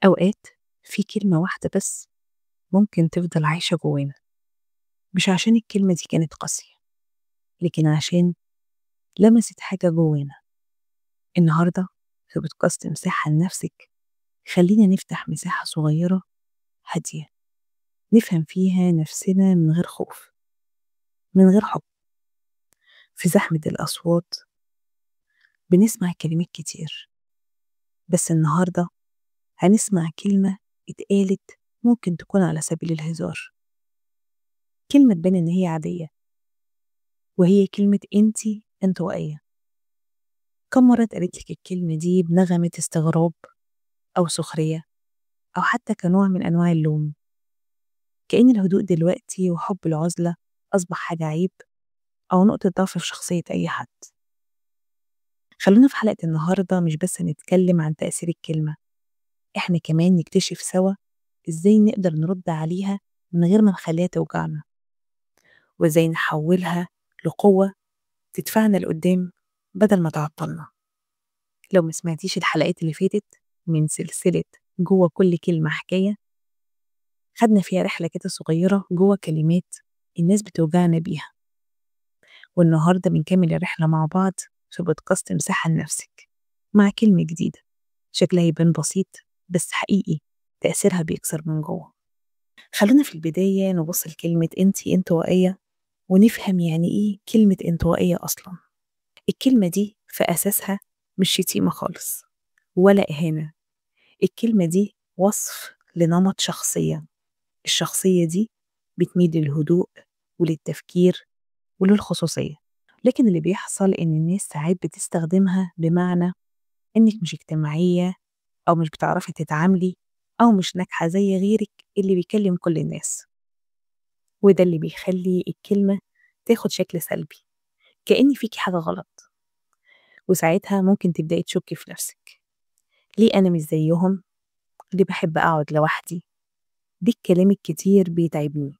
أوقات في كلمة واحدة بس ممكن تفضل عايشة جوانا، مش عشان الكلمة دي كانت قاسية، لكن عشان لمست حاجة جوانا. النهاردة في بودكاست مساحة لنفسك، خلينا نفتح مساحة صغيرة هادية نفهم فيها نفسنا من غير خوف، من غير حكم. في زحمة الأصوات بنسمع كلمات كتير، بس النهاردة هنسمع كلمة اتقالت ممكن تكون على سبيل الهزار، كلمة تبان إن هي عادية، وهي كلمة إنتي انطوائية. كم مرة اتقالت لك الكلمة دي بنغمة استغراب أو سخرية أو حتى كنوع من أنواع اللوم؟ كأن الهدوء دلوقتي وحب العزلة أصبح حاجة عيب أو نقطة ضعف في شخصية أي حد. خلونا في حلقة النهاردة مش بس نتكلم عن تأثير الكلمة، إحنا كمان نكتشف سوا إزاي نقدر نرد عليها من غير ما نخليها توجعنا، وإزاي نحولها لقوة تدفعنا لقدام بدل ما تعطلنا. لو ما سمعتيش الحلقات اللي فاتت من سلسلة جوه كل كلمة حكاية، خدنا فيها رحلة كده صغيرة جوه كلمات الناس بتوجعنا بيها، والنهاردة بنكمل الرحلة مع بعض في بودكاست مساحة لنفسك مع كلمة جديدة شكلها يبان بسيط بس حقيقي تأثيرها بيكسر من جوه. خلونا في البداية نبص لكلمة انتي انطوائية ونفهم يعني ايه كلمة انطوائية أصلا. الكلمة دي في أساسها مش شتيمة خالص ولا إهانة، الكلمة دي وصف لنمط شخصية. الشخصية دي بتميل للهدوء وللتفكير وللخصوصية، لكن اللي بيحصل إن الناس ساعات بتستخدمها بمعنى إنك مش اجتماعية أو مش بتعرفي تتعاملي أو مش ناجحة زي غيرك اللي بيكلم كل الناس، وده اللي بيخلي الكلمة تاخد شكل سلبي كأن فيكي حاجة غلط. وساعتها ممكن تبدأي تشكي في نفسك، ليه أنا مش زيهم؟ ليه بحب أقعد لوحدي؟ ليه الكلام الكتير بيتعبني؟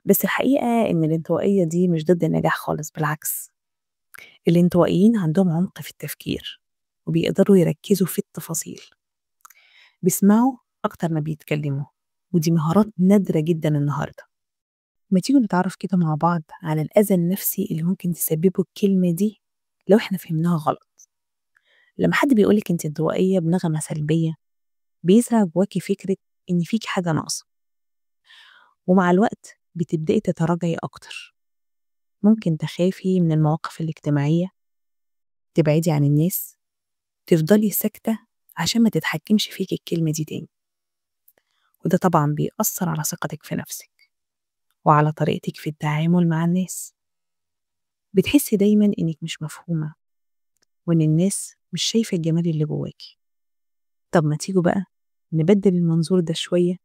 بس الحقيقة إن الانطوائية دي مش ضد النجاح خالص، بالعكس، الانطوائيين عندهم عمق في التفكير وبيقدروا يركزوا في التفاصيل، بيسمعوا أكتر ما بيتكلموا، ودي مهارات نادرة جدا النهاردة. ما تيجوا نتعرف كده مع بعض على الأذى النفسي اللي ممكن تسببه الكلمة دي لو احنا فهمناها غلط. لما حد بيقولك انت انطوائية بنغمة سلبية، بيزرع جواكي فكرة إن فيك حاجة ناقصة، ومع الوقت بتبدأي تتراجعي أكتر. ممكن تخافي من المواقف الاجتماعية، تبعدي عن الناس، تفضلي ساكتة عشان ما تتحكمش فيك الكلمة دي تاني، وده طبعا بيأثر على ثقتك في نفسك وعلى طريقتك في التعامل مع الناس. بتحسي دايما إنك مش مفهومة وإن الناس مش شايفة الجمال اللي جواكي. طب ما تيجوا بقى نبدل المنظور ده شوية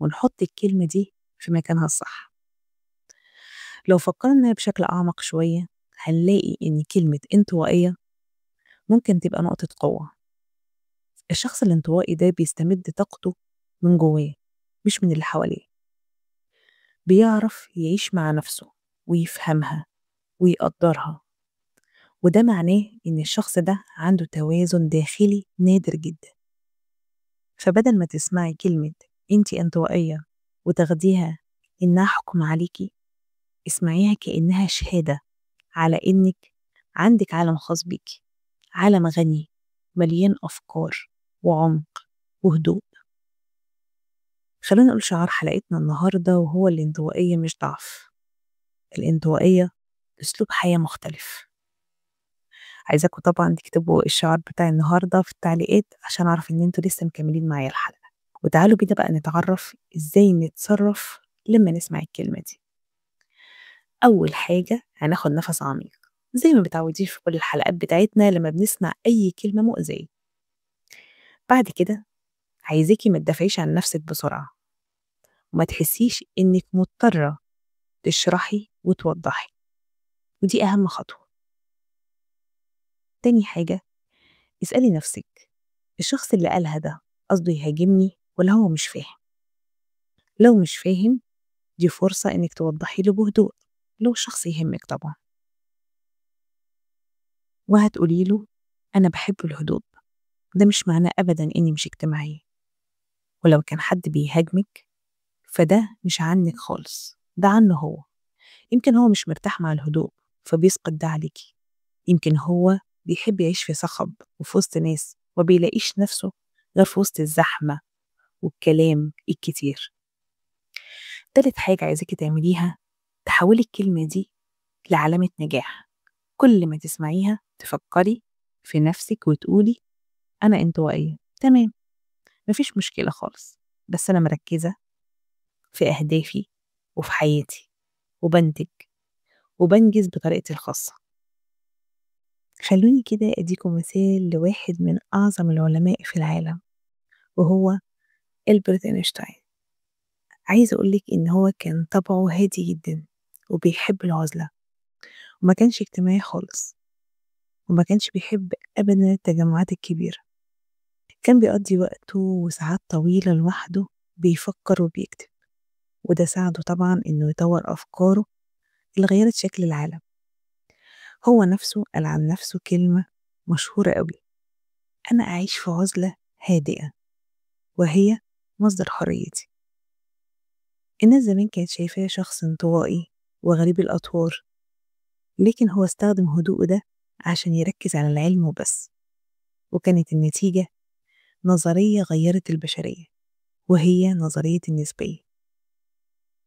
ونحط الكلمة دي في مكانها الصح. لو فكرنا بشكل أعمق شوية هنلاقي إن كلمة انطوائية ممكن تبقى نقطة قوة. الشخص الانطوائي ده بيستمد طاقته من جواه مش من اللي حواليه، بيعرف يعيش مع نفسه ويفهمها ويقدرها، وده معناه إن الشخص ده عنده توازن داخلي نادر جدا. فبدل ما تسمعي كلمة انتي انطوائية وتاخديها إنها حكم عليكي، اسمعيها كأنها شهادة على إنك عندك عالم خاص بيكي، عالم غني مليان أفكار وعمق وهدوء. خلونا نقول شعار حلقتنا النهاردة، وهو الانطوائية مش ضعف، الانطوائية أسلوب حياة مختلف. عايزاكم طبعا تكتبوا الشعار بتاع النهاردة في التعليقات عشان أعرف إن انتوا لسه مكملين معايا الحلقة. وتعالوا بينا بقى نتعرف إزاي نتصرف لما نسمع الكلمة دي. أول حاجة هناخد نفس عميق زي ما متعودين في كل الحلقات بتاعتنا لما بنسمع أي كلمة مؤذية. بعد كده عايزاكي ما تدافعيش عن نفسك بسرعة، وما تحسيش إنك مضطرة تشرحي وتوضحي، ودي أهم خطوة. تاني حاجة، اسألي نفسك الشخص اللي قالها ده قصده يهاجمني ولا هو مش فاهم؟ لو مش فاهم دي فرصة إنك توضحي له بهدوء، لو الشخص يهمك طبعا، وهتقولي له أنا بحب الهدوء، ده مش معناه أبدا إني مش اجتماعية. ولو كان حد بيهاجمك فده مش عنك خالص، ده عنه هو. يمكن هو مش مرتاح مع الهدوء فبيسقط ده عليكي، يمكن هو بيحب يعيش في صخب وفي وسط ناس وبيلاقيش نفسه غير في وسط الزحمة والكلام الكتير. تالت حاجة عايزاكي تعمليها، تحولي الكلمة دي لعلامة نجاح. كل ما تسمعيها تفكري في نفسك وتقولي أنا انطوائية، تمام، مفيش مشكلة خالص، بس أنا مركزة في أهدافي وفي حياتي وبنتج وبنجز بطريقتي الخاصة. خلوني كده أديكم مثال لواحد من أعظم العلماء في العالم، وهو ألبرت أينشتاين. عايز أقولك إن هو كان طبعه هادي جدا وبيحب العزلة، وما كانش اجتماعي خالص، وما كانش بيحب أبدا التجمعات الكبيرة. كان بيقضي وقته وساعات طويلة لوحده بيفكر وبيكتب، وده ساعده طبعا إنه يطور أفكاره اللي غيرت شكل العالم. هو نفسه قال عن نفسه كلمة مشهورة قوي: أنا أعيش في عزلة هادئة وهي مصدر حريتي. الناس زمان كانت شايفاه شخص انطوائي وغريب الأطوار، لكن هو استخدم هدوءه ده عشان يركز على العلم وبس، وكانت النتيجة نظرية غيرت البشرية، وهي نظرية النسبية.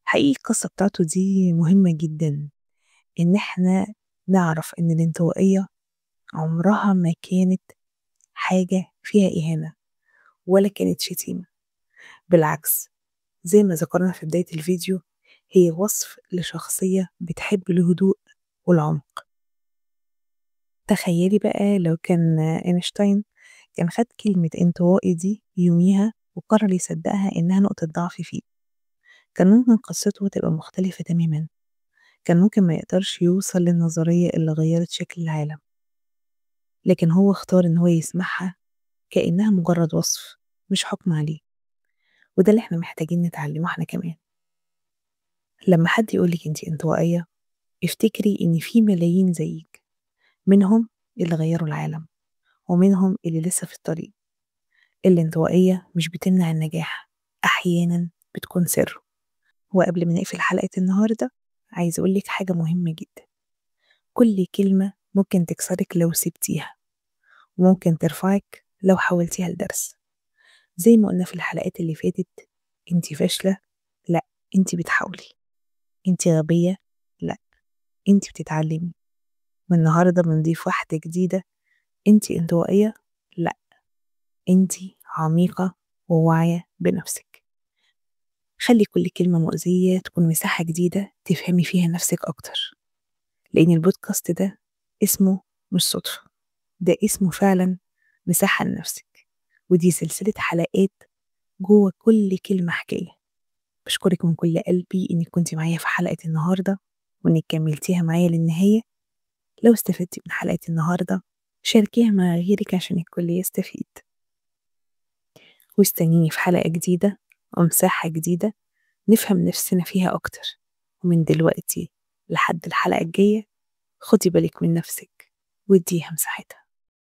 حقيقي القصة بتاعته دي مهمة جدا، إن احنا نعرف إن الانطوائية عمرها ما كانت حاجة فيها إهانة ولا كانت شتيمة، بالعكس زي ما ذكرنا في بداية الفيديو هي وصف لشخصية بتحب الهدوء والعمق. تخيلي بقى لو كان أينشتاين كان خد كلمة انطوائي دي يوميها وقرر يصدقها إنها نقطة ضعف فيه، كان ممكن قصته تبقى مختلفة تماما، كان ممكن ما يقدرش يوصل للنظرية اللي غيرت شكل العالم، لكن هو اختار إن هو يسمعها كأنها مجرد وصف مش حكم عليه. وده اللي احنا محتاجين نتعلمه احنا كمان. لما حد يقولك انتي انطوائية، افتكري ان في ملايين زيك، منهم اللي غيروا العالم ومنهم اللي لسه في الطريق. الانطوائية مش بتمنع النجاح، أحيانا بتكون سر. وقبل ما نقفل حلقة النهاردة عايز أقولك حاجة مهمة جدا: كل كلمة ممكن تكسرك لو سبتيها، وممكن ترفعك لو حولتيها لدرس. زي ما قلنا في الحلقات اللي فاتت، انتي فاشلة؟ لا، انتي بتحاولي. انتي غبية؟ لا، انتي بتتعلمي. من النهاردة بنضيف واحدة جديدة: انتي انطوائية؟ لا، انتي عميقة وواعية بنفسك. خلي كل كلمة مؤذية تكون مساحة جديدة تفهمي فيها نفسك أكتر، لأن البودكاست ده اسمه مش صدفة، ده اسمه فعلا مساحة لنفسك، ودي سلسلة حلقات جوه كل كلمة حكاية. بشكرك من كل قلبي إنك كنتي معايا في حلقة النهاردة وإنك كملتيها معايا للنهاية. لو استفدتي من حلقة النهاردة شاركيها مع غيرك عشان الكل يستفيد، واستنيني في حلقة جديدة ومساحة جديدة نفهم نفسنا فيها أكتر. ومن دلوقتي لحد الحلقة الجاية خدي بالك من نفسك واديها مساحتها.